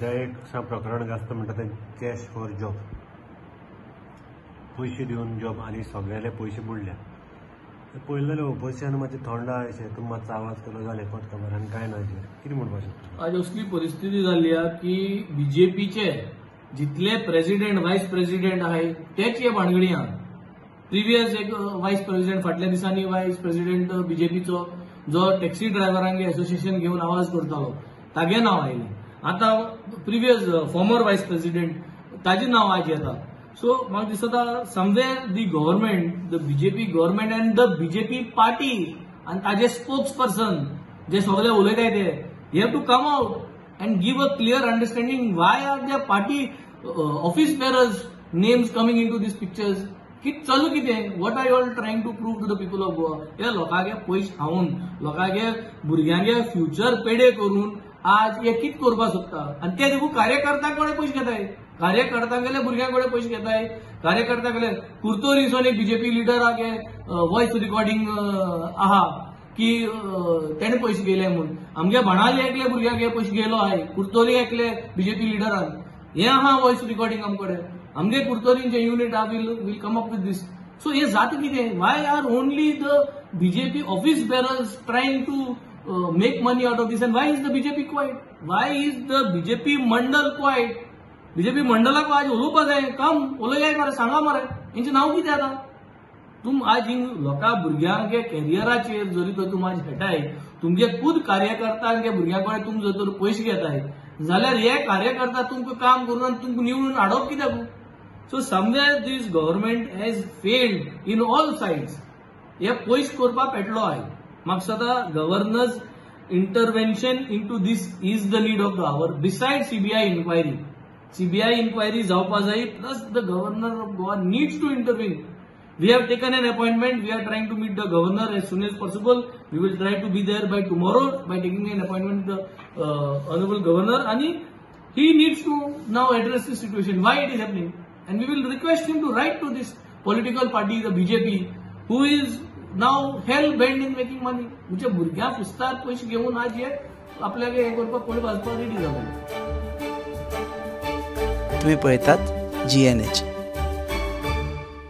सध्या एक प्रकरण गाजता म्हणटा तें कॅश फॉर जॉब, पयशे दिवन जॉब आनी सगळ्याले पयशे बुडल्या. पयलें जाल्यार ओपोजिशन मातशें थंड अशें तुमी मातसो आवाज केलो जालें कोत खबर आनी कांय ना अशें कितें म्हणपाक शकता? आज असली परिस्थिती जाल्ली आहा की बीजेपीचे जितले प्रेसिडेंट वायस प्रेसिडेंट आहाय तेच हे भानगडी आहा. प्रिवियस एक वायस प्रेसिडेंट फाटल्या दिसांनी वायस प्रेसिडेंट बीजेपीचो जो टॅक्सी ड्रायव्हरांगे एसोसिएशन घेवन आवाज करतालो तागे नांव आयलें. आतां प्रिवियस फॉर्मर वायस प्रेसिडेंट ताजें नांव आज येता. सो म्हाका दिसता somewhere the government, the BJP government and the BJP party आनी ताजे स्पोक्स पर्सन जे सगळे उलयताय ते you have to come out and give a clear understanding why are the party office bearers names coming into these pictures. कित चालू कितें, what are you all trying to prove to the people of Goa? हे लोकांगे पयशे खावन लोकांगे भुरग्यांगे future पेडे करून आज हे कित करपाक सोदता आनी ते देखून कार्यकर्त्यां कडेन पयशे घेताय, कार्यकर्त्यांगेले भुरग्यां कडेन पयशे घेताय, कार्यकर्त्यां कडेन कुर्तोरीसून एक बीजेपी लिडरागे वॉयस रिकॉर्डिंग आहा की तेणे पयशे गेले म्हूण. आमगे बाणावले एकले भुरग्याक पयशे गेलो आहाय, कुर्तोरी एकले बीजेपी लिडरान हे आहा वॉयस रिकॉर्डिंग आमकडे. आमगे कुर्तोरींचे युनिट आहा will come up with this. So हे जाता कितें, why are only the BJP office bearers trying to make money out of this and why is the BJP quiet? Why is the BJP mandal quiet? BJP मंडलाक आज उलोवपा जाय, कम उलयाय मरे, सांगा मरे हेंचें नांव कितें आतां. तुम आज लोकां भुरग्यांगे कॅरियराचेर जरी तर तुम आज खेळटाय, तुमगे खूद कार्यकर्त्यांगे भुरग्यां कडेन तुम जर तर पयशे घेताय जाल्यार हे कार्यकर्ता तुमकां काम करून आनी तुमकां निवडून हाडप कित्याक? So somewhere this government has failed in all sides. हे पयशे करपाक पेटलो आय. म्हाका दिसता governor's intervention into this is the need of the hour. Beside CBI inquiry, CBI inquiry जावपा जाय, plus the governor of Goa needs to intervene. We have taken an appointment. We are trying to meet the governor as soon as possible. We will try to be there by tomorrow by taking an appointment with the honorable governor. And he needs to now address the situation, why it is happening. And we will request him to write to this political party, the BJP, who is now hell bent in making money. म्हणजे भुरग्यां पुस्तार पयशे घेवन आज हे आपल्याक हे करपाक कोणी भाजपा रेडी जाता. तुम्ही पळयतात GNH.